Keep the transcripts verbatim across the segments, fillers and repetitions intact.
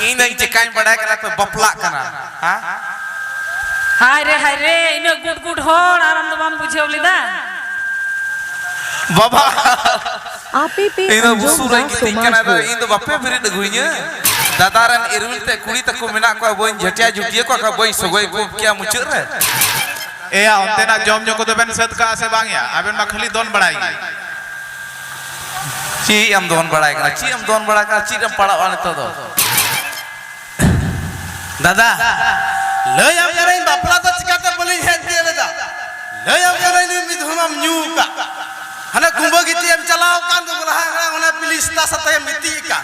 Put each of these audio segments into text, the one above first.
ᱤᱧ ᱫᱚᱧ ᱪᱮᱠᱟᱧ ᱵᱟᱲᱟᱭ ᱠᱟᱱᱟ ᱯᱮ ᱵᱟᱯᱞᱟᱜ ᱠᱟᱱᱟ? ᱦᱮᱸ? ᱦᱟᱭ ᱨᱮ, ᱦᱟᱭ ᱨᱮ, ᱤᱱᱟᱹᱜ ᱜᱩᱰ ᱜᱩᱰ ᱦᱚᱲ ᱟᱨ ᱟᱢ ᱫᱚ ᱵᱟᱢ ᱵᱩᱡᱷᱟᱹᱣ ᱞᱮᱫᱟ? ᱵᱟᱵᱟ, ᱟᱯᱮ ᱯᱮ ᱤᱧ ᱫᱚ ᱟᱸᱡᱚᱢ ᱵᱩᱥᱩᱵ ᱨᱮ ᱫᱟ ᱜᱤᱛᱤᱡ ᱥᱚᱢᱟᱡᱽ ᱠᱟᱱᱟ, ᱫᱚ ᱦᱚᱲ᱾ ᱤᱧ ᱫᱚ ᱵᱟᱯᱮ ᱵᱮᱨᱮᱫ ᱟᱹᱜᱩᱧᱟ᱾ ᱫᱟᱫᱟ ᱨᱮᱱ ᱤᱨᱤᱞ ᱛᱮ ᱠᱩᱲᱤ ᱛᱟᱠᱚ ᱢᱮᱱᱟᱜ ᱠᱚᱣᱟ, ᱵᱟᱹᱧ ᱡᱷᱟᱹᱴᱭᱟ ᱡᱷᱩᱴᱭᱟᱹ ᱠᱚᱣᱟ, ᱠᱷᱟᱡ ᱵᱟᱹᱧ ᱥᱚᱜᱚᱭ ᱠᱚ ᱠᱮᱭᱟ ᱢᱩᱪᱟᱹᱫ ᱨᱮ᱾ ᱮᱭᱟ, ᱚᱱᱛᱮᱱᱟᱜ ᱡᱚᱢ ᱧᱩ ᱠᱚᱫᱚ ᱵᱮᱱ ᱥᱟᱹᱛ ᱠᱟᱜᱼᱟ ᱥᱮ ᱵᱟᱝ ᱭᱟ? ᱟᱵᱮᱱ ᱢᱟ ᱠᱷᱟᱹᱞᱤ ᱫᱚᱱ ᱵᱟᱲᱟᱭ ᱜᱮ᱾ ᱪᱮᱫ ᱮᱢ ᱫᱚᱱ ᱵᱟᱲᱟᱭ ᱠᱟᱱᱟ? ᱪᱮᱫ ᱮᱢ ᱫᱚᱱ ᱵᱟᱲᱟᱭ ᱠᱟᱱᱟ? ᱪᱮᱫ ᱮᱢ ᱯᱟᱲᱟᱜᱼᱟ ᱱᱤᱛᱚᱜ ᱫᱚ? ᱫᱟᱫᱟ, ᱞᱟᱹᱭᱟᱢ ᱠᱟᱹᱱᱟᱹᱧ ᱵᱟᱯᱞᱟ ᱫᱚ ᱪᱤᱠᱟᱹᱛᱮ ᱵᱟᱹᱞᱤᱧ ᱦᱮᱡ ᱛᱤᱭᱟᱹᱜ ᱞᱮᱫᱟ? ᱞᱟᱹᱭᱟᱢ ᱠᱟᱹᱱᱟᱹᱧ ᱱᱤᱛ ᱢᱤᱫ ᱫᱷᱚᱢᱟᱢ ᱧᱩ ᱟᱠᱟᱫ᱾ ᱦᱟᱱᱮ ᱠᱩᱢᱵᱟᱹ ᱜᱤᱛᱤᱡ ᱮᱢ ᱪᱟᱞᱟᱣ ᱟᱠᱟᱱ ᱫᱚ ᱞᱟᱦᱟ ᱞᱟᱦᱟ ᱚᱱᱟ ᱯᱤᱞᱤᱥᱛᱟ ᱥᱟᱛᱮ ᱮᱢ ᱜᱤᱛᱤᱡ ᱟᱠᱟᱱ᱾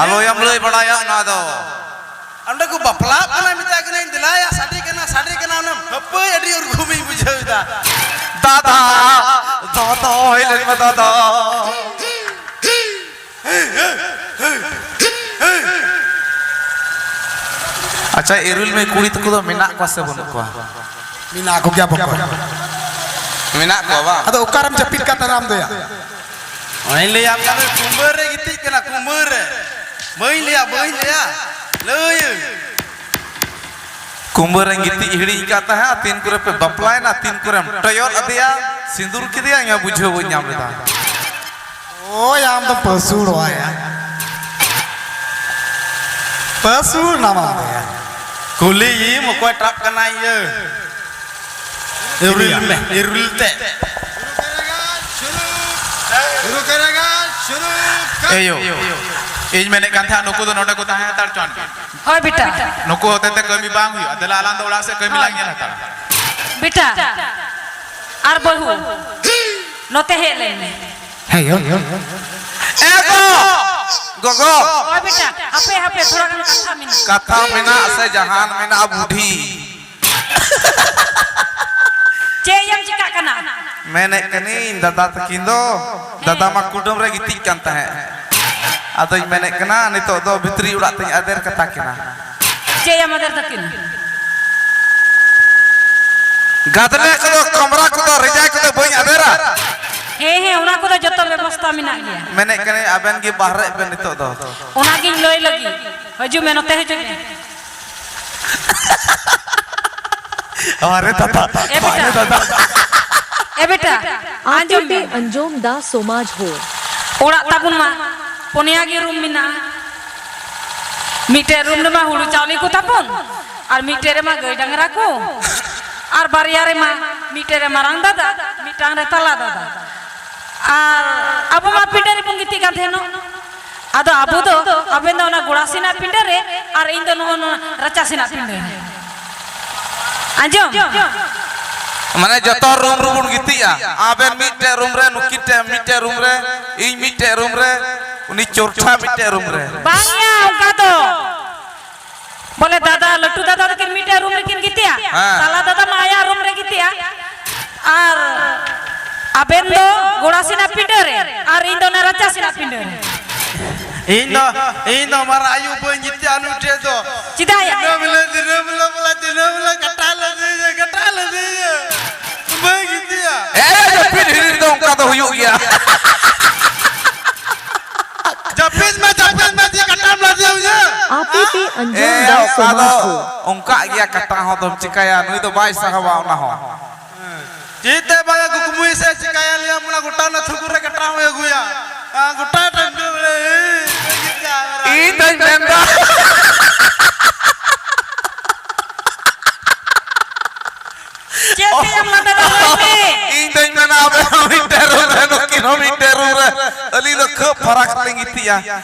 ᱟᱞᱚᱭᱟᱢ ᱞᱟᱹᱭ ᱵᱟᱲᱟᱭᱟ ᱚᱱᱟ ᱫᱚ᱾ ᱚᱸᱰᱮ ᱠᱚ ᱵᱟᱯᱞᱟᱜ ᱠᱟᱱᱟ, ᱢᱮᱛᱟᱭ ᱠᱟᱹᱱᱟᱹᱧ, "ᱫᱮᱞᱟᱭᱟ, ᱥᱟᱰᱮ ᱠᱟᱱᱟ, ᱥᱟᱰᱮ ᱠᱟᱱᱟ", ᱚᱱᱟ ᱦᱟᱹᱯᱟᱹᱭ ᱟᱹᱰᱤ ᱩᱨᱜᱩᱢᱤᱧ ᱵᱩᱡᱷᱟᱹᱣ ᱮᱫᱟ᱾ ᱫᱟᱫᱟ, ᱫᱟᱫᱟ, ᱦᱮᱡ ᱞᱮᱱ ᱢᱮ ᱫᱟᱫᱟ᱾ ᱟᱪᱪᱷᱟ, ᱤᱨᱤᱞ ᱢᱮ, ᱠᱩᱲᱤ ᱛᱟᱠᱚ ᱫᱚ ᱢᱮᱱᱟᱜ ᱠᱚᱣᱟ ᱥᱮ ᱵᱟᱹᱱᱩᱜ ᱠᱚᱣᱟ? ᱢᱮᱱᱟᱜ ᱠᱚᱜᱮᱭᱟ ᱵᱚᱠᱚ᱾ ᱢᱮᱱᱟᱜ ᱠᱚᱣᱟ ᱵᱟᱝ? ᱟᱫᱚ ᱚᱠᱟᱨᱮᱢ ᱡᱟᱹᱯᱤᱫ ᱠᱟᱫ ᱛᱟᱦᱮᱱᱟ ᱟᱢ ᱫᱚᱭᱟ? ᱚᱱᱮᱧ ᱞᱟᱹᱭᱟᱢ ᱠᱟᱱᱟ, ᱠᱩᱢᱵᱟᱹ ᱨᱮ ᱜᱤᱛᱤᱡ ᱠᱟᱱᱟ, ᱠᱩᱢᱵᱟᱹ ᱨᱮ᱾ ᱵᱟᱹᱧ ᱞᱟᱹᱭᱟ, ᱵᱟᱹᱧ ᱞᱟᱹᱭᱟ, ᱞᱟᱹᱭᱟᱹᱧ᱾ ᱠᱩᱢᱵᱟᱹ ᱨᱮᱧ ᱜᱤᱛᱤᱡ ᱦᱤᱲᱤᱧ ᱟᱠᱟᱫ ᱛᱟᱦᱮᱸᱫ, ᱛᱤᱱ ᱠᱚᱨᱮ ᱯᱮ ᱵᱟᱯᱞᱟᱭᱮᱱᱟ, ᱛᱤᱱ ᱠᱚᱨᱮᱢ ᱴᱚᱭᱚᱨ ᱟᱫᱮᱭᱟ, ᱥᱤᱸᱫᱩᱨ ᱠᱮᱫᱮᱭᱟ, ᱤᱧ ᱢᱟ ᱵᱩᱡᱷᱟᱹᱣ ᱵᱟᱹᱧ ᱧᱟᱢ ᱞᱮᱫᱟ᱾ ᱳᱭ, ᱟᱢ ᱫᱚ ᱯᱟᱹᱥᱩᱲ ᱣᱟᱭᱟ᱾ ᱯᱟᱹᱥᱩᱲ ᱱᱟᱢᱟᱢ ᱫᱚᱭᱟ᱾ ᱠᱩᱞᱤᱭᱮᱢ ᱚᱠᱚᱭ ᱴᱟᱯ ᱠᱟᱱᱟᱭ ᱤᱭᱟᱹ? ᱤᱨᱤᱞ ᱢᱮ, ᱤᱨᱤᱞ ᱛᱮ᱾ शुरू करेगा, शुरू कर। ᱮᱭᱳ, ᱤᱧ ᱢᱮᱱᱮᱫ ᱠᱟᱱ ᱛᱟᱦᱮᱸᱫ, ᱱᱩᱠᱩ ᱫᱚ ᱱᱚᱰᱮ ᱠᱚ ᱛᱟᱦᱮᱸ ᱦᱟᱛᱟᱲ ᱪᱚᱱ᱾ ᱦᱳᱭ ᱵᱮᱴᱟ᱾ ᱱᱩᱠᱩ ᱦᱚᱛᱮ ᱛᱮ ᱠᱟᱹᱢᱤ ᱵᱟᱝ ᱦᱩᱭᱩᱜᱼᱟ᱾ ᱫᱮᱞᱟ ᱟᱞᱟᱝ ᱫᱚ ᱚᱲᱟᱜ ᱥᱮᱫ ᱠᱟᱹᱢᱤ ᱞᱟᱝ ᱧᱮᱞ ᱦᱟᱛᱟᱲᱟ᱾ ᱵᱮᱴᱟ ᱟᱨ ᱵᱟᱹᱦᱩ, ᱱᱚᱛᱮ ᱦᱮᱡ ᱞᱮᱱ ᱢᱮ᱾ ᱦᱮᱸ ᱭᱳ᱾ ᱮ ᱜᱚ! ᱜᱚᱜᱚ! ᱦᱳᱭ ᱵᱮᱴᱟ, ᱦᱟᱯᱮ, ᱦᱟᱯᱮ, ᱛᱷᱚᱲᱟ ᱜᱟᱱ ᱠᱟᱛᱷᱟ ᱢᱮᱱᱟᱜᱼᱟ᱾ ᱠᱟᱛᱷᱟ ᱢᱮᱱᱟᱜ ᱥᱮ ᱡᱟᱦᱟᱱ ᱢᱮᱱᱟᱜᱼᱟ ᱵᱩᱰᱷᱤ? ᱪᱮᱫ ᱮᱢ ᱪᱤᱠᱟᱜ ᱠᱟᱱᱟ? ᱢᱮᱱᱮᱫ ᱠᱟᱹᱱᱟᱹᱧ, ᱫᱟᱫᱟ ᱛᱟᱹᱠᱤᱱ ᱫᱚ, ᱫᱟᱫᱟ ᱢᱟ ᱠᱩᱰᱟᱹᱢ ᱨᱮ ᱜᱤᱛᱤᱡ ᱠᱟᱱ ᱛᱟᱦᱮᱸᱫ᱾ ᱟᱫᱚᱧ ᱢᱮᱱᱮᱫ ᱠᱟᱱᱟ, ᱱᱤᱛᱚᱜ ᱫᱚ ᱵᱷᱤᱛᱨᱤ ᱚᱲᱟᱜ ᱛᱮᱧ ᱟᱫᱮᱨ ᱠᱟᱛᱟ ᱠᱤᱱᱟ᱾ ᱪᱮᱫ ᱮᱢ ᱟᱫᱮᱨ ᱛᱟᱹᱠᱤᱱᱟ? ᱜᱟᱫᱽᱞᱮ ᱠᱚᱫᱚ, ᱠᱟᱢᱨᱟ ᱠᱚᱫᱚ, ᱨᱮᱡᱟᱭ ᱠᱚᱫᱚ ᱵᱟᱹᱧ ᱟᱫᱮᱨᱟ᱾ ᱦᱮᱸ, ᱦᱮᱸ, ᱚᱱᱟ ᱠᱚᱫᱚ ᱡᱚᱛᱚ ᱵᱮᱵᱚᱥᱛᱷᱟ ᱵᱮᱵᱚᱥᱛᱟ ᱢᱮᱱᱟᱜ ᱜᱮᱭᱟ᱾ ᱢᱮᱱᱮᱫ ᱠᱟᱹᱱᱟᱹᱧ, ᱟᱵᱮᱱ ᱜᱮ ᱵᱟᱦᱨᱮᱜ ᱵᱮᱱ ᱱᱤᱛᱚᱜ ᱫᱚ᱾ ᱚᱱᱟᱜᱤᱧ ᱞᱟᱹᱭ ᱞᱟᱹᱜᱤᱫ᱾ ᱦᱤᱡᱩᱜ ᱢᱮ, ᱱᱚᱛᱮ ᱦᱤᱡᱩᱜ ᱢᱮ᱾ ᱟᱨᱮ ᱫᱟᱫᱟ, ᱮ ᱵᱮᱴᱟ᱾ ᱟᱨᱮ ᱫᱟᱫᱟ᱾ ᱮ ᱵᱮᱴᱟ, ᱟᱸᱡᱚᱢ ᱢᱮ᱾ ᱟᱸᱡᱚᱢ ᱫᱟ ᱥᱚᱢᱟᱡᱽ ᱦᱚᱲ᱾ ᱚᱲᱟᱜ ᱛᱟᱵᱚᱱ ᱢᱟ ᱯᱩᱱᱭᱟ ᱜᱮ ᱨᱩᱢ ᱢᱮᱱᱟᱜᱼᱟ᱾ ᱢᱤᱫᱴᱮᱡ ᱨᱩᱢ ᱨᱮᱢᱟ ᱦᱩᱲᱩ ᱪᱟᱣᱞᱮ ᱠᱚ ᱛᱟᱵᱚᱱ, ᱟᱨ ᱢᱤᱫᱴᱮᱡ ᱨᱮᱢᱟ ᱜᱟᱹᱭ ᱰᱟᱝᱨᱟ ᱠᱚ, ᱟᱨ ᱵᱟᱨᱭᱟ ᱨᱮᱢᱟ, ᱢᱤᱫᱴᱮᱡ ᱨᱮ ᱢᱟᱨᱟᱝ ᱫᱟᱫᱟ, ᱢᱤᱫᱴᱟᱝ ᱨᱮ ᱛᱟᱞᱟ ᱫᱟᱫᱟ᱾ ᱟᱨ ᱟᱵᱚ ᱢᱟ ᱯᱤᱸᱰᱟᱹ ᱨᱮᱵᱚᱱ ᱜᱤᱛᱤᱡ ᱠᱟᱱ ᱛᱟᱦᱮᱱᱚᱜ᱾ ᱟᱫᱚ ᱟᱵᱚ ᱫᱚ, ᱟᱵᱮᱱ ᱫᱚ ᱚᱱᱟ ᱜᱚᱲᱟ ᱥᱮᱱᱟᱜ ᱯᱤᱸᱰᱟᱹ ᱨᱮ, ᱟᱨ ᱤᱧ ᱫᱚ ᱱᱚᱜᱼᱚ ᱱᱚᱣᱟ ᱨᱟᱪᱟ ᱥᱮᱱᱟᱜ ᱯᱤᱸᱰᱟᱹ ᱨᱮ᱾ ᱟᱸᱡᱚᱢ? ᱢᱟᱱᱮ ᱡᱚᱛᱚ ᱨᱩᱢ ᱨᱮᱵᱚᱱ ᱜᱤᱛᱤᱡᱼᱟ᱾ ᱟᱵᱮᱱ ᱢᱤᱫᱴᱮᱡ ᱨᱩᱢ ᱨᱮ, ᱱᱩᱠᱤᱱ ᱴᱷᱮᱱ ᱢᱤᱫᱴᱮᱡ ᱨᱩᱢ ᱨᱮ, ᱤᱧ ᱢᱤᱫᱴᱮᱡ ᱨᱩᱢ ᱨᱮ, ᱩᱱᱤ ᱪᱚᱨᱪᱷᱟ ᱢᱤᱫᱴᱮᱡ ᱨᱩᱢ ᱨᱮ᱾ ᱵᱟᱝ ᱭᱟ, ᱚᱱᱠᱟ ᱫᱚ᱾ ᱵᱚᱞᱮ ᱫᱟᱫᱟ, ᱞᱟᱹᱴᱩ ᱫᱟᱫᱟ ᱛᱟᱹᱠᱤᱱ ᱢᱤᱫᱴᱮᱡ ᱨᱩᱢ ᱨᱮᱠᱤᱱ ᱜᱤᱛᱤᱡᱼᱟ᱾ ᱦᱮᱸ᱾ ᱛᱟᱞᱟ ᱫᱟᱫᱟ ᱢᱟ ᱟᱭᱟᱜ ᱨᱩᱢ ᱨᱮ ᱜᱤᱛᱤᱡᱼᱟ᱾ ᱟᱨ ᱟᱵᱮᱱ ᱫᱚ ᱜᱚᱲᱟ ᱥᱮᱱᱟᱜ ᱯᱤᱸᱰᱟᱹ ᱨᱮ, ᱟᱨ ᱤᱧ ᱫᱚ ᱚᱱᱟ ᱨᱟᱪᱟ ᱥᱮᱱᱟᱜ ᱯᱤᱸᱰᱟᱹ ᱨᱮ᱾ ᱤᱧ ᱫᱚ, ᱤᱧ ᱫᱚ ᱢᱟᱨᱟ ᱟᱭᱩ ᱵᱟᱹᱧ ᱜᱤᱛᱤᱡᱼᱟ ᱱᱩᱭ ᱴᱷᱮᱡ ᱫᱚ᱾ ᱪᱮᱫᱟᱜ ᱭᱟ? ᱫᱤᱱᱟᱹᱢ ᱦᱤᱞᱳᱜ, ᱫᱤᱱᱟᱹᱢ ᱦᱤᱞᱳᱜ ᱵᱚᱞᱮ, ᱫᱤᱱᱟᱹᱢ ᱦᱤᱞᱳᱜ ᱠᱟᱴᱟ ᱞᱟᱫᱮᱭᱟ, ᱠᱟᱴᱟ ᱞᱟᱫᱮᱭᱟ᱾ ᱵᱟᱹᱧ ᱜᱤᱛᱤᱡᱼᱟ᱾ ᱮ, ᱡᱟᱹᱯᱤᱫ ᱦᱤᱲᱤᱧ ᱫᱚ ᱚᱱᱠᱟ ᱫᱚ ᱦᱩᱭᱩᱜ ᱜᱮᱭᱟ᱾ ᱡᱟᱹᱯᱤᱫ ᱢᱮ, ᱡᱟᱹᱯᱤᱫ ᱢᱮ, ᱡᱮ ᱠᱟᱴᱟᱢ ᱞᱟᱫᱮᱭᱟ ᱩᱭᱦᱟᱹᱨ᱾ ᱟᱯᱮ ᱯᱮ ᱟᱸᱡᱚᱢ ᱮ, ᱫᱟ ᱚᱱᱠᱟ ᱫᱚ ᱥᱚᱢᱟᱡᱽ ᱠᱚ᱾ ᱚᱱᱠᱟ ᱜᱮᱭᱟ, ᱠᱟᱴᱟ ᱦᱚᱸ ᱫᱚᱢ ᱪᱤᱠᱟᱹᱭᱟ, ᱱᱩᱭ ᱫᱚ ᱵᱟᱭ ᱥᱟᱦᱟᱣᱟ ᱚᱱᱟ ᱦᱚᱸ᱾ ᱪᱮᱫ ᱛᱮ ᱵᱟᱝ ᱠᱩᱠᱢᱩᱭ ᱥᱮ ᱪᱤᱠᱟᱹᱭᱟ, ᱞᱟᱹᱭᱟ ᱢᱩᱱᱟ ᱜᱚᱴᱟ ᱚᱱᱟ ᱛᱷᱩᱠᱩᱨ ᱨᱮ ᱠᱟᱴᱟ ᱦᱚᱸᱭ ᱟᱹᱜᱩᱭᱟ᱾ ᱟ, ᱜᱚᱴᱟ ᱴᱟᱺᱰᱤ ᱨᱮ, ᱤᱧ ᱫᱚᱧ ᱢᱮᱱᱫᱟ᱾ ᱪᱮᱫ ᱛᱮᱭᱟᱢ ᱞᱟᱸᱫᱟ ᱫᱟ, ᱞᱟᱹᱭ ᱢᱮ? ᱤᱧ ᱫᱚᱧ ᱢᱮᱱᱟ, ᱟᱵᱮᱱ ᱦᱚᱸ ᱢᱤᱫᱴᱮᱱ ᱨᱩᱢ ᱨᱮ, ᱱᱩᱠᱤᱱ ᱦᱚᱸ ᱢᱤᱫᱴᱮᱱ ᱨᱩᱢ ᱨᱮ᱾ ᱟᱹᱞᱤᱧ ᱫᱚ ᱠᱷᱩᱵ ᱯᱷᱟᱨᱟᱠ ᱨᱮᱞᱤᱧ ᱜᱤᱛᱤᱡᱼᱟ,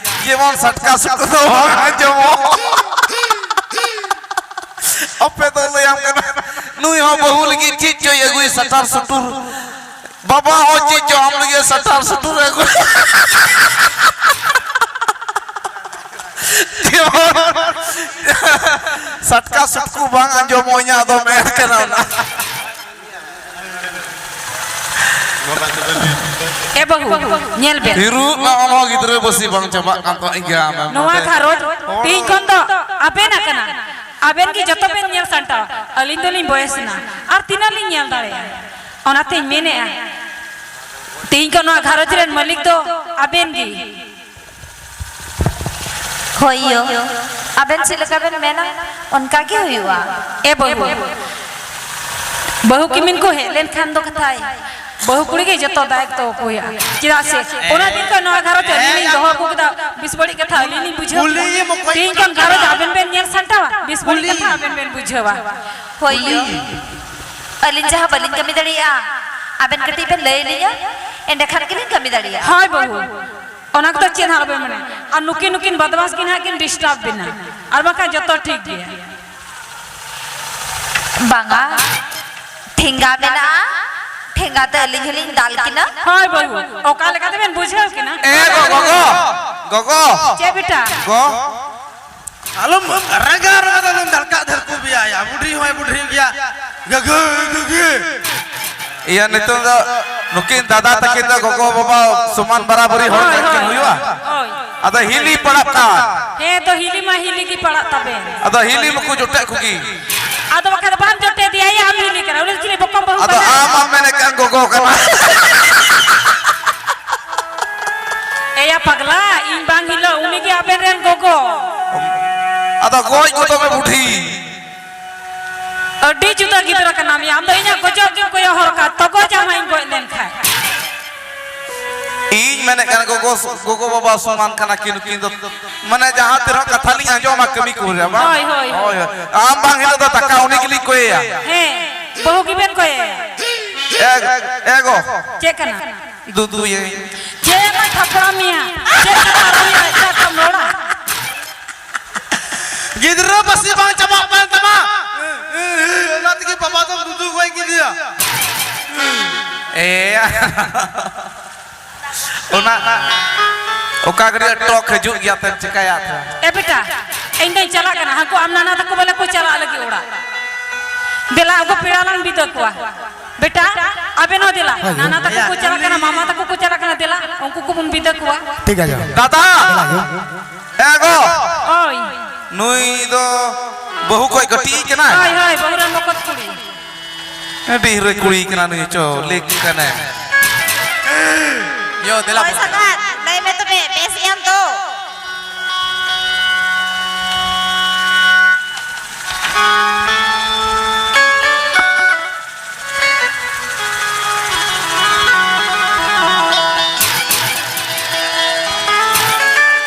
ᱡᱮᱢᱚᱱ ᱥᱟᱴᱠᱟ ᱥᱩᱴᱠᱟ ᱫᱚ ᱵᱟᱝ ᱟᱸᱡᱚᱢᱚᱜ᱾ ᱟᱯᱮ ᱫᱚ ᱞᱟᱹᱭᱟᱢ ᱠᱟᱱᱟ, ᱱᱩᱭ ᱦᱚᱸ ᱵᱟᱹᱦᱩ ᱞᱟᱹᱜᱤᱫ ᱪᱮᱫ ᱪᱚᱭ ᱟᱹᱜᱩᱭ, ᱥᱟᱴᱟᱨ ᱥᱩᱴᱩᱨ᱾ ᱵᱟᱵᱟ ᱦᱚᱸ ᱪᱮᱫ ᱪᱚ ᱟᱢ ᱞᱟᱹᱜᱤᱫ ᱥᱟᱴᱟᱨ ᱥᱩᱴᱩᱨ ᱟᱹᱜᱩ᱾ ᱡᱮᱢᱚᱱ ᱥᱟᱴᱠᱟ ᱥᱩᱴᱠᱩ ᱵᱟᱝ ᱟᱸᱡᱚᱢᱚᱜ, ᱤᱧᱟᱹᱜ ᱫᱚ ᱢᱮᱱ ᱠᱟᱱᱟ ᱚᱱᱟ᱾ ᱮ ᱵᱟᱹᱦᱩ, ᱧᱮᱞ ᱵᱮᱱ᱾ ᱦᱤᱨᱩ ᱢᱟ ᱚᱱᱟ ᱜᱤᱫᱽᱨᱟᱹ ᱵᱟᱹᱥᱤ ᱵᱟᱝ ᱪᱟᱵᱟᱜ ᱠᱟᱱ ᱛᱟᱢ, ᱤᱧ ᱜᱮ ᱟᱢᱮᱢ ᱱᱚᱣᱟ ᱱᱚᱰᱮ᱾ ᱜᱷᱟᱨᱚᱸᱡᱽ ᱛᱤᱦᱤᱧ ᱠᱷᱚᱱ ᱫᱚ ᱟᱵᱮᱱᱟᱜ ᱠᱟᱱᱟ᱾ ᱟᱵᱮᱱ ᱜᱮ ᱡᱚᱛᱚ ᱵᱮᱱ ᱧᱮᱞ ᱥᱟᱢᱴᱟᱣᱟ᱾ ᱟᱹᱞᱤᱧ ᱫᱚᱞᱤᱧ ᱵᱚᱭᱮᱥ ᱮᱱᱟ, ᱟᱨ ᱛᱤᱱᱟᱹᱜ ᱞᱤᱧ ᱧᱮᱞ ᱫᱟᱲᱮᱭᱟᱜᱼᱟ? ᱚᱱᱟᱛᱤᱧ ᱢᱮᱱᱮᱫᱼᱟ, ᱛᱮᱦᱮᱧ ᱠᱷᱚᱱ ᱱᱚᱣᱟ ᱜᱷᱟᱨᱚᱸᱡᱽ ᱨᱮᱱ ᱢᱟᱹᱞᱤᱠ ᱫᱚ ᱟᱵᱮᱱ ᱜᱮ᱾ ᱦᱳᱭ ᱭᱳ, ᱟᱵᱮᱱ ᱪᱮᱫ ᱞᱮᱠᱟ ᱵᱮᱱ ᱢᱮᱱᱟ, ᱚᱱᱠᱟ ᱜᱮ ᱦᱩᱭᱩᱜᱼᱟ᱾ ᱮ ᱵᱟᱹᱦᱩ, ᱵᱟᱹᱦᱩ ᱠᱤᱢᱤᱱ ᱠᱚ ᱦᱮᱡ ᱞᱮᱱᱠᱷᱟᱱ ᱫᱚ ᱠᱟᱛᱷᱟᱭ, ᱵᱟᱹᱦᱩ ᱠᱩᱲᱤ ᱜᱮ ᱡᱚᱛᱚ ᱫᱟᱭᱤᱛᱛᱚ ᱠᱚ ᱦᱩᱭᱩᱜᱼᱟ᱾ ᱪᱮᱫᱟᱜ ᱥᱮ ᱚᱱᱟ ᱫᱤᱱ ᱠᱷᱚᱱ ᱱᱚᱣᱟ ᱜᱷᱟᱨᱚᱸᱡᱽ ᱟᱹᱞᱤᱧ ᱞᱤᱧ ᱫᱚᱦᱚ ᱟᱹᱜᱩ ᱠᱮᱫᱟ, ᱵᱮᱥ ᱵᱟᱹᱲᱤᱡ ᱠᱟᱛᱷᱟ ᱟᱹᱞᱤᱧ ᱞᱤᱧ ᱵᱩᱡᱷᱟᱹᱣ ᱠᱮᱫᱟ᱾ ᱠᱩᱞᱤᱭᱮᱢ ᱚᱠᱚᱭ ᱛᱮᱦᱮᱧ ᱠᱷᱚᱱ ᱜᱷᱟᱨᱚᱸᱡᱽ ᱟᱵᱮᱱ ᱵᱮᱱ ᱧᱮᱞ ᱥᱟᱢᱴᱟᱣᱟ, ᱵᱮᱥ ᱵᱟᱹᱲᱤᱡ ᱠᱩᱞᱤ᱾ ᱠᱟᱛᱷᱟ ᱟᱵᱮᱱ ᱵᱮᱱ ᱵᱩᱡᱷᱟᱹᱣᱟ᱾ ᱦᱳᱭ ᱭᱳ, ᱟᱹᱞᱤᱧ ᱡᱟᱦᱟᱸ ᱵᱟᱹᱞᱤᱧ ᱠᱟᱹᱢᱤ ᱫᱟᱲᱮᱭᱟᱜᱼᱟ, ᱟᱵᱮᱱ ᱠᱟᱹᱴᱤᱡ ᱵᱮᱱ ᱞᱟᱹᱭ ᱟᱹᱞᱤᱧᱟ, ᱮᱸᱰᱮᱠᱷᱟᱱ ᱜᱮᱞᱤᱧ ᱠᱟᱹᱢᱤ ᱫᱟᱲᱮᱭᱟᱜᱼᱟ᱾ ᱦᱳᱭ ᱵᱟᱹᱦᱩ, ᱚᱱᱟ ᱠᱚᱫᱚ ᱪᱮᱫ ᱦᱚᱸ ᱟᱞᱚᱵᱮᱱ ᱢᱮᱱᱟ᱾ ᱟᱨ ᱱᱩᱠᱤᱱ, ᱱᱩᱠᱤᱱ ᱵᱟᱫᱢᱟᱥ ᱠᱤᱱ ᱦᱟᱸᱜ ᱠᱤᱱ ᱰᱤᱥᱴᱟᱵᱽ ᱵᱤᱱᱟ, ᱟᱨ ᱵᱟᱠᱷᱟᱱ ᱡᱚᱛᱚ ᱴᱷᱤᱠ ᱜᱮᱭᱟ᱾ ᱵᱟᱝᱟ, ᱴᱷᱮᱸᱜᱟ ᱢᱮᱱᱟᱜᱼᱟ, ᱴᱷᱮᱸᱜᱟ ᱛᱮ ᱟᱹᱞᱤᱧ ᱦᱚᱸᱞᱤᱧ ᱫᱟᱞ ᱠᱤᱱᱟ᱾ ᱦᱳᱭ ᱵᱟᱹᱦᱩ, ᱚᱠᱟ ᱞᱮᱠᱟ ᱛᱮᱵᱮᱱ ᱵᱩᱡᱷᱟᱹᱣ ᱠᱤᱱᱟ? ᱮ ᱜᱚ-, ᱜᱚᱜᱚ, ᱜᱚᱜᱚ᱾ ᱪᱮᱫ ᱵᱮᱴᱟ? ᱜᱚ᱾ ᱟᱞᱚᱢ ᱨᱟᱸᱜᱟ ᱨᱟᱸᱜᱟ ᱫᱚ ᱟᱞᱚᱢ ᱫᱷᱟᱲᱠᱟᱜ ᱫᱷᱟᱲᱠᱩ ᱵᱮᱭᱟ, ᱭᱟ ᱵᱩᱰᱷᱤ ᱦᱚᱸᱭ ᱵᱩᱰᱷᱤ ᱜᱮᱭᱟ᱾ ᱜᱟᱹᱜᱟᱹ, ᱜᱟᱹᱜᱟᱹ᱾ ᱤᱭᱟᱹ, ᱱᱤᱛᱚᱝ ᱫᱚ ᱱᱩᱠᱤᱱ ᱫᱟᱫᱟ ᱛᱟᱹᱠᱤᱱ ᱫᱚ ᱜᱚᱜᱚ ᱵᱟᱵᱟ ᱥᱚᱢᱟᱱ ᱵᱟᱨᱟᱵᱟᱹᱨᱤ ᱦᱚᱲ ᱦᱳᱭ, ᱠᱤᱱ ᱦᱳᱭ, ᱦᱩᱭᱩᱜᱼᱟ᱾ ᱦᱳᱭ᱾ ᱟᱫᱚ ᱦᱤᱞᱤ ᱯᱟᱲᱟᱜ ᱠᱟᱱ᱾ ᱦᱮᱸ, ᱛᱚ ᱦᱤᱞᱤ ᱢᱟ ᱦᱤᱞᱤ ᱜᱮ ᱯᱟᱲᱟᱜ ᱛᱟᱵᱮᱱ᱾ ᱟᱫᱚ ᱦᱤᱞᱤ ᱢᱟᱠᱚ ᱡᱚᱴᱮᱫ ᱠᱚᱜᱮ᱾ ᱟᱫᱚ ᱵᱟᱠᱷᱟᱱ ᱫᱚ ᱵᱟᱢ ᱡᱚᱴᱮᱫ ᱮᱭᱟ, ᱭᱟ ᱟᱢ ᱦᱤᱞᱤ ᱠᱟᱱᱟ, ᱩᱱᱤ ᱫᱚ ᱪᱤᱞᱤ ᱵᱚᱠᱚᱢ ᱵᱟᱹᱦᱩ ᱟᱫᱚ ᱠᱟᱱᱟᱭ? ᱟᱢ ᱟᱢ ᱢᱮᱱᱮᱫ ᱠᱟᱱ ᱜᱚᱜᱚ ᱠᱟᱱᱟ᱾ ᱮᱭᱟ ᱯᱟᱜᱽᱞᱟ, ᱤᱧ ᱵᱟᱝ ᱦᱤᱞᱳᱜ ᱩᱱᱤ ᱜᱮ ᱟᱵᱮᱱ ᱨᱮᱱ ᱜᱚᱜᱚ᱾ ᱟᱫᱚ ᱜᱚᱡ ᱜᱚᱫᱚᱜ ᱢᱮ ᱵᱩᱰᱷᱤ᱾ ᱟᱹᱰᱤ ᱡᱩᱫᱟᱹ ᱜᱤᱫᱽᱨᱟᱹ ᱠᱟᱱᱟᱢ ᱭᱟ, ᱟᱢ ᱫᱚ ᱤᱧᱟᱹᱜ ᱜᱚᱡᱚᱜ ᱜᱮᱢ ᱠᱚᱭᱚᱜ ᱦᱚᱨ ᱠᱟᱜᱼᱟ, ᱛᱚᱜᱚᱡ ᱟᱢ ᱦᱟᱸᱜ ᱤᱧ ᱜᱚᱡ ᱞᱮᱱᱠᱷᱟᱱ᱾ ᱤᱧ ᱢᱮᱱᱮᱫ ᱠᱟᱱᱟ, ᱜᱚᱜᱚ, ᱜᱚᱜᱚ ᱵᱟᱵᱟ ᱥᱚᱢᱟᱱ ᱠᱟᱱᱟ ᱠᱤᱱ ᱱᱩᱠᱤᱱ ᱫᱚ, ᱢᱟᱱᱮ ᱡᱟᱦᱟᱸ ᱛᱤᱱᱟᱹᱜ ᱠᱟᱛᱷᱟ ᱞᱤᱧ ᱟᱸᱡᱚᱢᱟ ᱠᱟᱹᱢᱤ ᱠᱚ ᱨᱮ, ᱵᱟᱝ? ᱦᱳᱭ, ᱦᱳᱭ, ᱦᱳᱭ᱾ ᱦᱳᱭ, ᱦᱳᱭ᱾ ᱟᱢ ᱵᱟᱝ ᱦᱤᱞᱳᱜ ᱫᱚ ᱫᱟᱠᱟ ᱩᱱᱤ ᱜᱮᱞᱤᱧ ᱠᱚᱭᱮᱭᱟ᱾ ᱦᱮᱸ, ᱵᱟᱹᱦᱩ ᱜᱮᱵᱮᱱ ᱠᱚᱭᱮᱭᱟ᱾ ᱮ, ᱮ ᱜᱚ᱾ ᱪᱮᱫ ᱠᱟᱱᱟ? ᱫᱩᱫᱩᱭᱟᱹᱧ᱾ ᱪᱮᱫ ᱮᱢ ᱛᱷᱟᱯᱲᱟᱢ ᱢᱮᱭᱟ? ᱪᱮᱫ ᱠᱟᱛᱷᱟ ᱟᱨᱦᱚᱸ ᱮᱴᱟᱜ ᱠᱚᱢ ᱨᱚᱲᱟ? ᱜᱤᱫᱽᱨᱟᱹ ᱯᱟᱹᱥᱤ ᱵᱟᱝ ᱪᱟᱵᱟᱜ ᱠᱟᱱ ᱛᱟᱢᱟ᱾ ᱚᱱᱟ ᱛᱮᱜᱮ ᱵᱟᱵᱟ ᱫᱚᱢ ᱫᱩᱫᱩ ᱜᱚᱡ ᱠᱮᱫᱮᱭᱟ᱾ ᱮᱭᱟ᱾ ᱚᱱᱟ ᱚᱠᱟ ᱜᱷᱟᱹᱲᱤᱡ ᱴᱚᱠ ᱦᱤᱡᱩᱜ ᱜᱮᱭᱟ, ᱛᱮᱢ ᱪᱤᱠᱟᱹᱭᱟ ᱛᱚ? ᱮ ᱵᱮᱴᱟ, ᱤᱧ ᱫᱚᱧ ᱪᱟᱞᱟᱜ ᱠᱟᱱᱟ, ᱦᱟᱹᱱᱠᱩ ᱟᱢ ᱱᱟᱱᱟ ᱛᱟᱠᱚ ᱵᱚᱞᱮ ᱠᱚ ᱪᱟᱞᱟᱜ ᱞᱟᱹᱜᱤᱫ ᱚᱲᱟᱜ᱾ ᱫᱮᱞᱟ, ᱟᱵᱚ ᱯᱮᱲᱟ ᱞᱟᱝ ᱵᱤᱫᱟᱹ ᱠᱚᱣᱟ᱾ ᱵᱮᱴᱟ, ᱟᱵᱮᱱ ᱦᱚᱸ ᱫᱮᱞᱟ᱾ ᱦᱳᱭ, ᱦᱳᱭ᱾ ᱱᱟᱱᱟ ᱛᱟᱠᱚ ᱠᱚ ᱪᱟᱞᱟᱜ ᱠᱟᱱᱟ, ᱢᱟᱢᱟ ᱛᱟᱠᱚ ᱠᱚ ᱪᱟᱞᱟᱜ ᱠᱟᱱᱟ, ᱫᱮᱞᱟ, ᱩᱱᱠᱩ ᱠᱚᱵᱚᱱ ᱵᱤᱫᱟᱹ ᱠᱚᱣᱟ᱾ ᱴᱷᱤᱠ ᱟᱪᱷᱮ᱾ ᱫᱟᱫᱟ! ᱫᱮᱞᱟ ᱦᱤᱡᱩᱜ᱾ ᱮ ᱜᱚ! ᱦᱳᱭ᱾ ᱱᱩᱭ ᱫᱚ ᱵᱟᱹᱦᱩ ᱠᱷᱚᱡ ᱠᱟᱹᱴᱤᱡ ᱠᱟᱱᱟᱭ? ᱦᱳᱭ, ᱦᱳᱭ, ᱵᱟᱹᱦᱩ ᱨᱮᱱ ᱵᱚᱠᱚᱛ ᱠᱩᱲᱤ᱾ ᱟᱹᱰᱤ ᱦᱤᱨᱟᱹᱭ ᱠᱩᱲᱤ ᱠᱟᱱᱟ ᱱᱩᱭ, ᱪᱚ, ᱞᱮᱠ ᱠᱟᱱᱟᱭ᱾ ᱭᱳ, ᱫᱮᱞᱟ ᱦᱳᱭ, ᱵᱚᱱ᱾ ᱥᱟᱸᱜᱟᱛ, ᱞᱟᱹᱭ ᱢᱮ ᱛᱚᱵᱮ, ᱵᱮᱥ ᱜᱮᱭᱟᱢ ᱛᱚ?